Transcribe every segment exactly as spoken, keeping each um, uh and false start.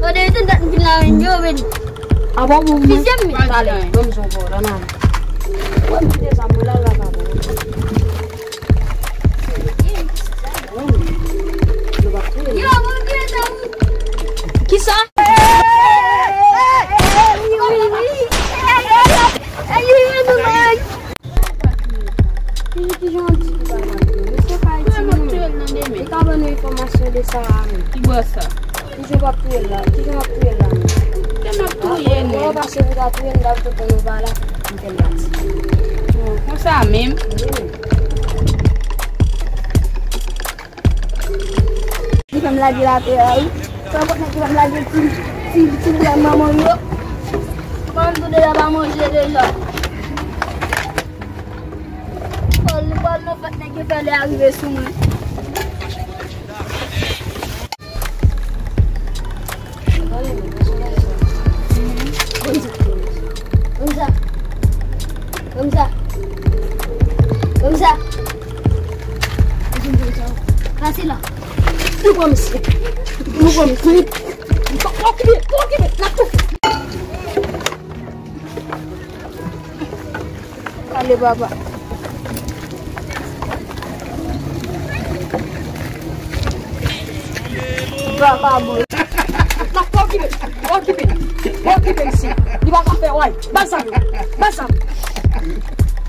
Yo, de tan dat m vin la, yo vin. Avan pou mwen. Fizyèm mi. Pale, ban m zon kò, la nan. Wè m kite sa pou la, la pa bon. Yo, bon, kisa? Kisa? Ki, ki jan w di ki pa map touye l? Misye pa Ayiti menm. Li ka ban nou enfòmasyon de sa a menm. Ki bò sa? Ki jan w ap touye l la? Ki jan w ap touye l la menm? Ke m ap touye l menm? Lè w pase pou ta touye l, m t ap tonton nou pa la, m te l pati. Oh, konsa menm? Wi. Li fè m lage l atè a, wi. Sa pot nèg ki fè m lage ti, ti, ti bwè manman m yo. Manman m tou deja pa manje deja. Fò l, fò l nan fèt nèg yo fè lè a rive sou mwen. Ban m sa. Ban m sa. Ban m sa. Ban m sa. Pase la. Nou pran misye. Nou pran misye. Okipe, okipe, n ap toufe. Ale, papa. Vakabon. N ap okipe, okipe, okipe misye. Li pa ka fè, way. Ba l zam yo. Ba l zam.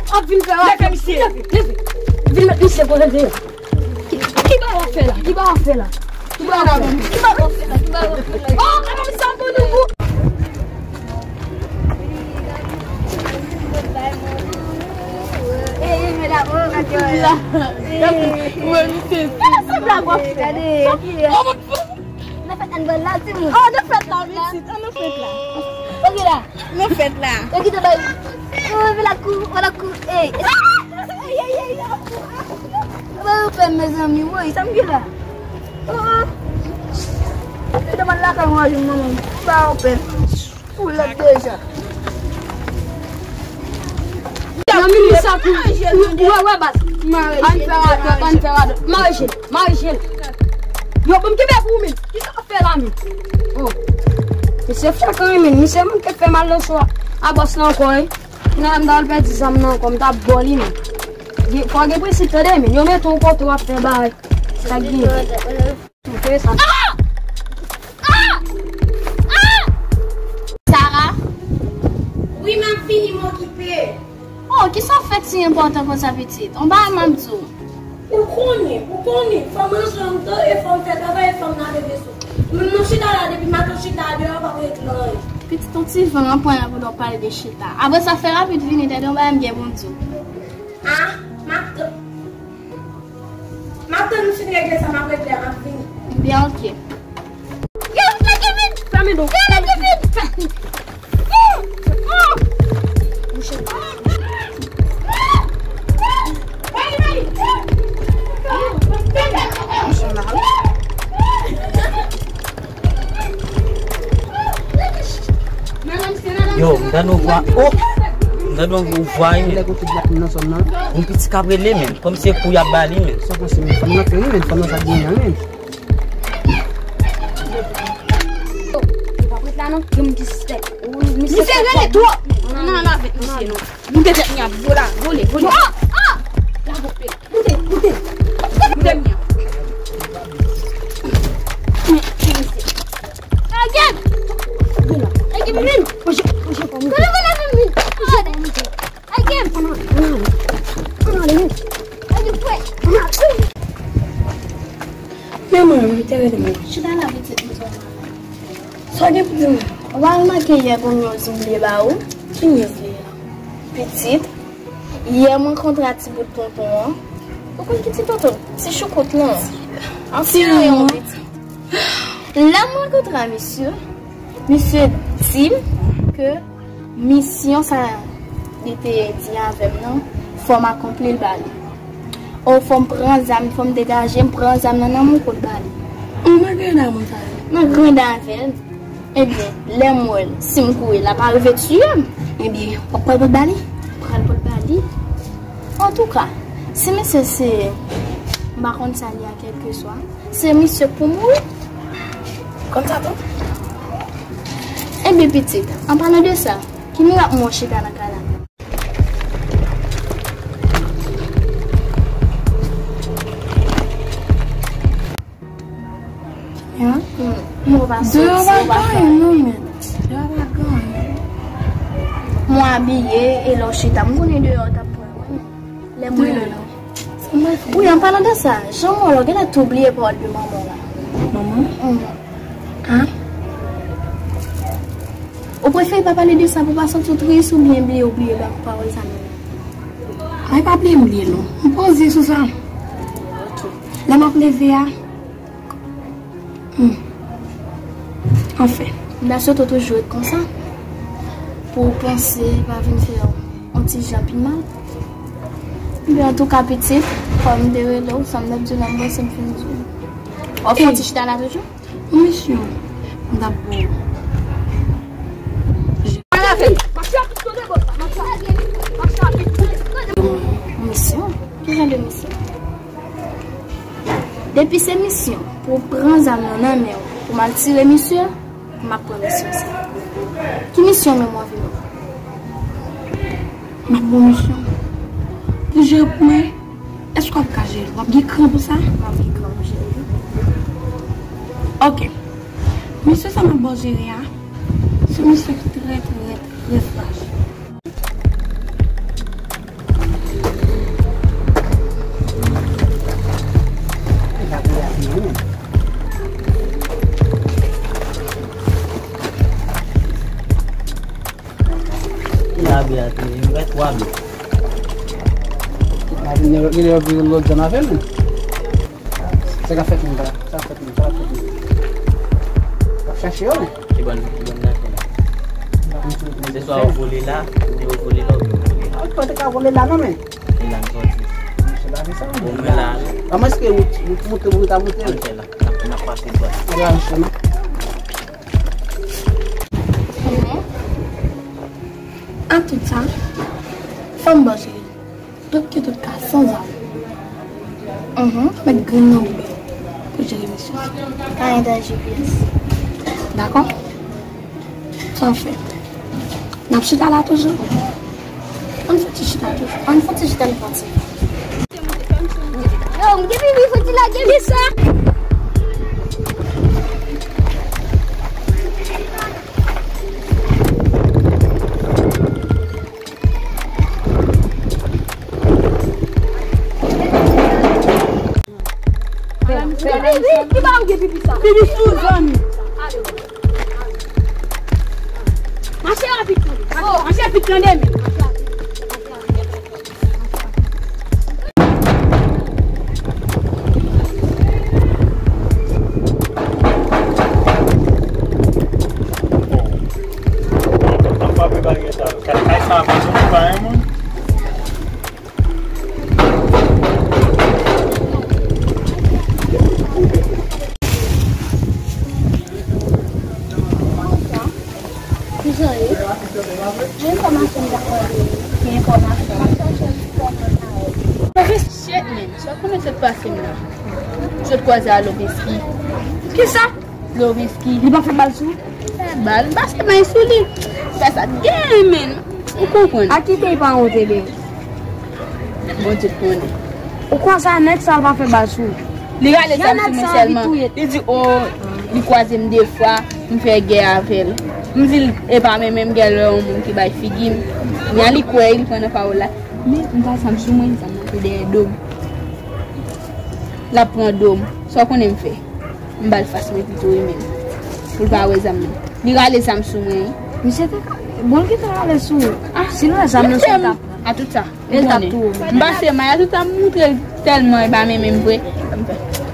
Ap vin fè, way. Leve misye. Leve, leve. Vin met misye pou leve. Ki, ki bagay w ap fè la? Ki bagay w ap fè la? Ki bagay w ap fè la? Ki bagay w ap fè la? Ki bagay w ap fè la? Oh, ala misye ap ban nou kou. Gade, gade. Nan fèt ann ban la, timoun. Oh, nan fèt la, pitit. Ann nan fèt la. Ok la. Nan fèt la. Yo kite bay. Yo leve la kou, wala kou. Ey. Ey, ey, ey. Ba yo pèn, mezanmi, woy, sa m gen la. Oh, oh. Yo demann lakay mwen, jwenn manman m. Ba yo pèn. Ou lèd deja. Nan minit sa pou. Wè, wè, baz. Ann fè radòt, ann fè radòt. Mare je l, mare je l. Yo, ban m kenbe pou ou menm. Kisa w ap fè la menm? Oh. Misye frekan wi menm. Misye manke fè mal nan cho a bòs la ankò wi. Nan m ta al pèdi zam nan ankò, m ta bò li menm. Gen, fò gen prensip tande menm. Yo mete w kote w ap fè bagay. Sa k gen. Toufe sa. Ah! Ah! Ah! Sara? Wi, m ap vini, m okipe. Oh, kisa w fè ti enpòtan konsa, pitit? On bagay m ap di w. Ou konnen, ou konnen, fò m rantre anndan e fò m fè travay e fò m lave veso. Mwen, m chita la depi maten, chita deyò, pa wè anyen. Pitit, on ti van an pran la pandan w pale de chita. Apre sa, fè rapid vini, tande on bagay m gen pou m di w. Ah, m ap tann. M ap tann m fin regle sa m ap regle a, m ap vini. Byen, ok. Yo, lage men! Fèmen do. Yo, lage men! Yo, m tande yon vwa. Oh! M tande yon vwa, wi, men. Yon piti k ap rele, men. Kòmsi se kou y ap ba li, men. Sa w panse, men? Fanm nan fè, wi, men. Fanm nan sa gen, men. Yo, yo pa prèt la, non. Yo, m disrespect. Misye rele twòp. Non, non, non, avèk misye, non. Moute tèt mi a, vola, vole, vole. Ah, ah! Lage w pè. Moute, moute. Moute mi a. Lage m! Lage m, vin! Lage m! Lage m! Lage m, frè! Men mwen, mwen te rele mwen. Chita la, pitit, mwen. Sa w gen pou di mwen? Ou pa remake yè gon nyòz m voye ba ou? Ki nyòz li a? Pitit, yè m rankontre a ti bout tonton an. Ou konn ki ti tonton? Ti choukout lan. Ansyen yon pitit. Lè m rankontre a misye, misye di m ke misyon sa li te di avè m nan, fò m akonpli l ba li. O, fò m pran zam, fò m degaje m, pran zam nan nan men w pou l ba li. Ou nan grenn avè l sa ye? Nan grenn avè l. Ebyen, lè m wè l, si m kouri, l ap rive tiye m. Ebyen, w ap pran l pou l ba li? Pran l pou l ba li. Antouka, si misye se, m pa konn sa li a, kèlkeswa, se misye k pou mouri. Konn sa tou? Ebyen pitit, an palan de sa, ki mirak mwen chita nan kay la? Hein? Mwen pa soti, mwen pa fè anyen. Mwen abiye, e lè w chita, m konnen deyò w t ap pran mwen. Lè mwen la. Wi, an palan de sa, jan mwen la, w genlè tou bliye pawòl de manman w la. Manman? Mm. Hein? Ou prefere pa pale de sa pou pa santi w tris oubyen bliye, ou bliye ba pawòl sa menm? Ay, pa bliye m bliye non. M poze sou sa. Ok. Lè m ap leve a, hmm. Anfen. M ta swete w toujou ret konsa. Pou w panse pa vin fè w yon ti jan pi mal. Men antouka pitit, kòm m te rele w, sa m t ap di w la, m panse m fin di w. W ap fè yon ti chita la toujou? Yon misyon m t ap ba w. Yon misyon? Ki jan de misyon? Depi se misyon pou w pran zam nan nan men w pou m al tire misye, m ap pran misyon sa. Ki misyon menm w anvi ban m? M ap ba w misyon pou jere pou mwen. Èske w ap ka jere l? W ap gen kran pou sa? M ap gen kran pou jere l. Ok. Misye sa m ap ba w jere a, se misye ki trè, trè, trè frajil. Ki labi a te, m wè twa byen. Labi, li lè vire lòt zòn avè l. Sa k ap fèt menm la? Sa k ap fèt menm? Sa k ap fèt menm? W ap chache yo, men. Ki bòn, ki bòn n ap fè la? Se swa yo vole la, oubyen yo vole la, oubyen yo vole la. Ah, ou te ka vole la, non, men. E la n sòti. Monchè, lavi sa, ou mwen la. A mwens ke ou, ou monte, ou ta monte. Ann fè la. N ap, n ap pase dwat. Ou la, monchè, non. An tout sa, fò m ba w jere. Tout ki tout ka, san zam. Mhm. Met grenn nan boul pou jere misye. Pa gen danje, pyès. Dakò? Sa w fè? N ap chita la toujou? Ann fè ti chita toujou. Ann fè ti chita, n pati. Yo, m gen pipi, fò ti lage li sa. Pipi, ki ba ou gen pipi sa? Pipi sou zanmi. Mache rapid tande. Mache rapid tande, men. Kay sa a pa sou pa yon moun. Ki sa ye? Gen enfòmasyon m t ap mande, gen enfòmasyon. Shit, man. Sa w konnen sot pase m la? Sot kwaze a Loveski. Kisa? Loveski. Li pa fè bal sou ou? Fè bal. M pase men sou li. Fè sa gen, men. Ou konprann? A ki peyi paran w te ye? Bondye konnen. Ou kwè sa nèg sa l pa fè bal sou ou? Li rale zam sou mwen sèlman. Li di, o, li kwaze m de fwa, m fè gè avè l. M di l, e pa menm menm gè lè yon moun ki bay figi m. Nya li kwè, li pran nan pawòl la. Men, m pa zam sou mwen, zam nan te dèyè do m. L ap pran do m. Sa w konnen m fè? M ba l fas mwen pito wi menm. Pou l pa wè zam nan. Li rale zam sou mwen wi. Misye te ka, bon, l gentan rale sou ou. Ah, si l wè zam nan sou ou, l t ap pran. A tout sa. E l t ap touye w. M pase may a tout sa, m moutre l tèlman e pa menm menm vre.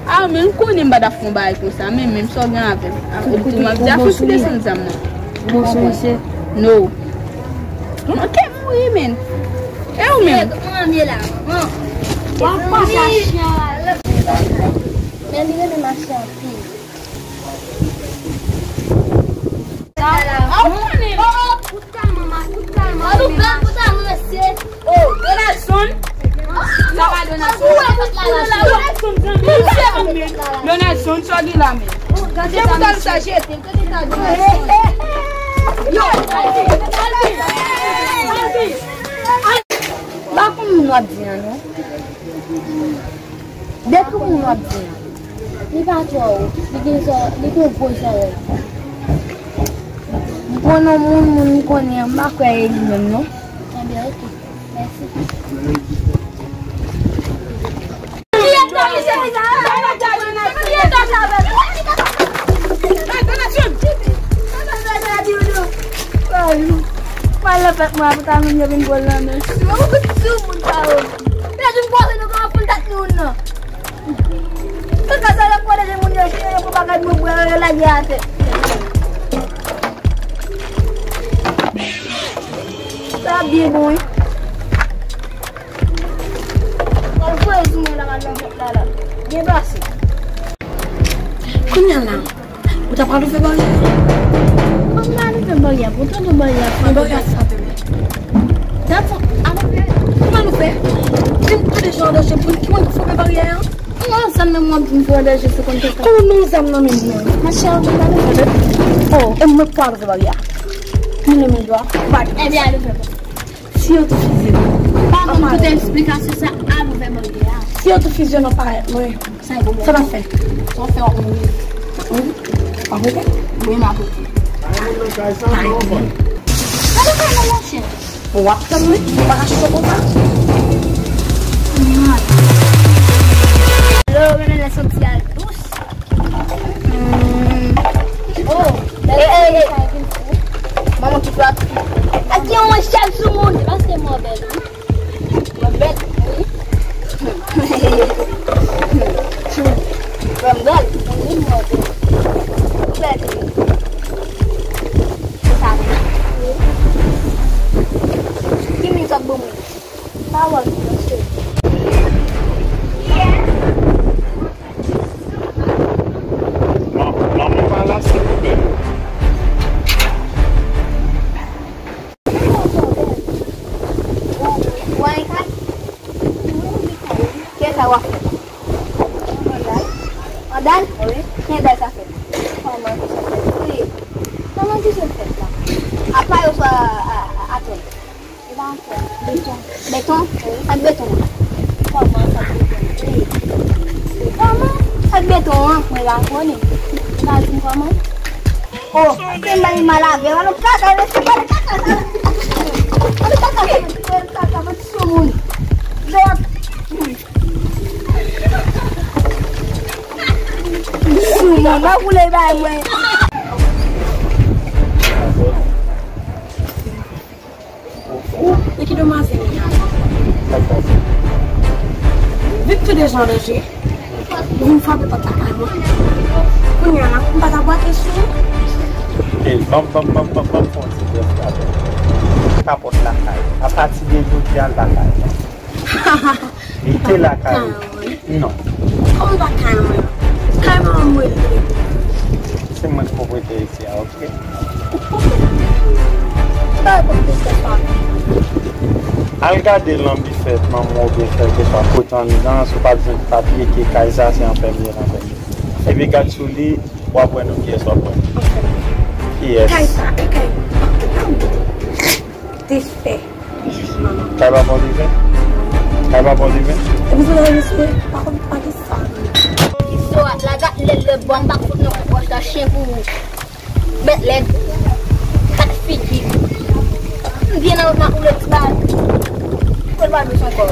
A, men l konnen m pa t ap fè yon bagay konsa, men menm sa w gen avè m. Avè m tou, m ap di a fè ti desann zam nan. Bon sou misye. No. Manke mouri, men. E ou menm? Manman, m ye la, manman. W ap pase a chen a. Men li renmen mache anpil. A, ou konnen. Kout kalman, kout kalman. Kout kalman, mesye. Oh, Donaldson. Sa pa Donaldson. Donaldson, zanmi. Donaldson, sa w gen la, men. Se pou sa l sa jete. Gade ta Donaldson. Pa konn moun w ap di an non. Depi moun w ap di an, li pa twò wo, li gen zò, li gen gwo zòrèy. M konnen yon moun, moun m konnen an, m pa kwè e li menm non. Ebyen, oke. Mèsi. Mwen lè fèt mwen pou ta moun yo vin bò l nan men. Sou moun sa yo. Pèdi m pòze nou kòman pou l dat nou nan. Kaka sa lè pwale de moun yo, yo pou bagay mwen bwè, yo lage atè. Sa byen bon, wi. Pral voye sou mwen la, mal nan vant la, la. Byen pase. Kounye a la, ou ta pral ouvè baryè a? Kòm m ta pral ouvè baryè a, pou tande baryè a frape. Men baryè a frape, men. Dam sa, alò fè. Kòman nou fè? Di m tande jan an danje, pou ki moun ki frape baryè a? Non, zam nan mwen di m pou andaje se konn fè sa. Kòman non zam nan men mwen? Machè, ou ta pral ouvè. Oh, e mwen pral ouvè baryè a. Mwen men dwa. Bat. Ebyen, al ouvè. Si yo te fizye nou. Pa ban m tout eksplikasyon sa, al ouvè baryè a. Si yo te fizye nou parèt mwen. Sa e pwoblèm. Sa n ap fè? Sa w fè w ap mouri. Wi. W ap rete? Wi, m ap rete. Gade kay la, monchè. W ap tann wi. Ou pa ka chita konsa. Lo, renmen lè soti al dous. Hmm. Oh, bèl sa vin fou. Manman ki plat. Ak yon mwen chèl sou moun. Se paske mwen bèl, wi. Mwen bèl, wi. Mwen bèl, wi, mwen bèl. Bèl, wi. Se sa, wi. Ki miz w ap ban mwen? Pawòl, mesye. Man-, manman pa la, silvouplè. Kiyès sa w ap fè? Andal? Wi. Ki andal sa fèt? Kòman ki sa fèt? Wi. Kòman ki sa fèt la? Apa yo swa a, a, atò. E pa ankò. Beton. Beton? Wi. Ak beton an? Kòman sa beton? Wi. Kòman? Ak beton an? Mwen pa konnen. Ou ka di m kòman? Oh, se mwen ki mal avè w. Alò kaka, mesye, alò kaka, alò kaka, alò kaka, alò kaka, mwen ti sou moun. Sou moun, mwen voulè bay mwen. E ki demwazèl li a? Vin tou deja an danje. Vin frape pòt lakay mwen. Kounye a la, m pa ta bwate sou ou. E, ban m, ban m, ban m, ban m, ban m fè yon ti tès avè w. Pa pòt lakay. Apati de jodi a, l lakay mwen. Li te lakay ou? Non. Kòman pa kay mwen? Kay mwen mwen li te. Se mwen ki pwopriyetè isi a, oke? Al gade lan bifèt manman w oubyen kèlkeswa kote anndan, si w pa t jwenn papye ke kay sa se anfèmye l anfèmye. Epi gad sou li, w ap wè non kiyès w ap wè. Kiyès? Kay sa, e kay. Te fè. Kay pa fò te fè? Kay pa fò te fè? Epi se la mesye, pa konn pa gen sa. Ki so a, lagat lèd lè bwa, m pa fout nan wòch la, chen pou ou. Bèt lèd. Kat figi. M byen nan wout nan woule ti bal. Pou l pa dous ankò.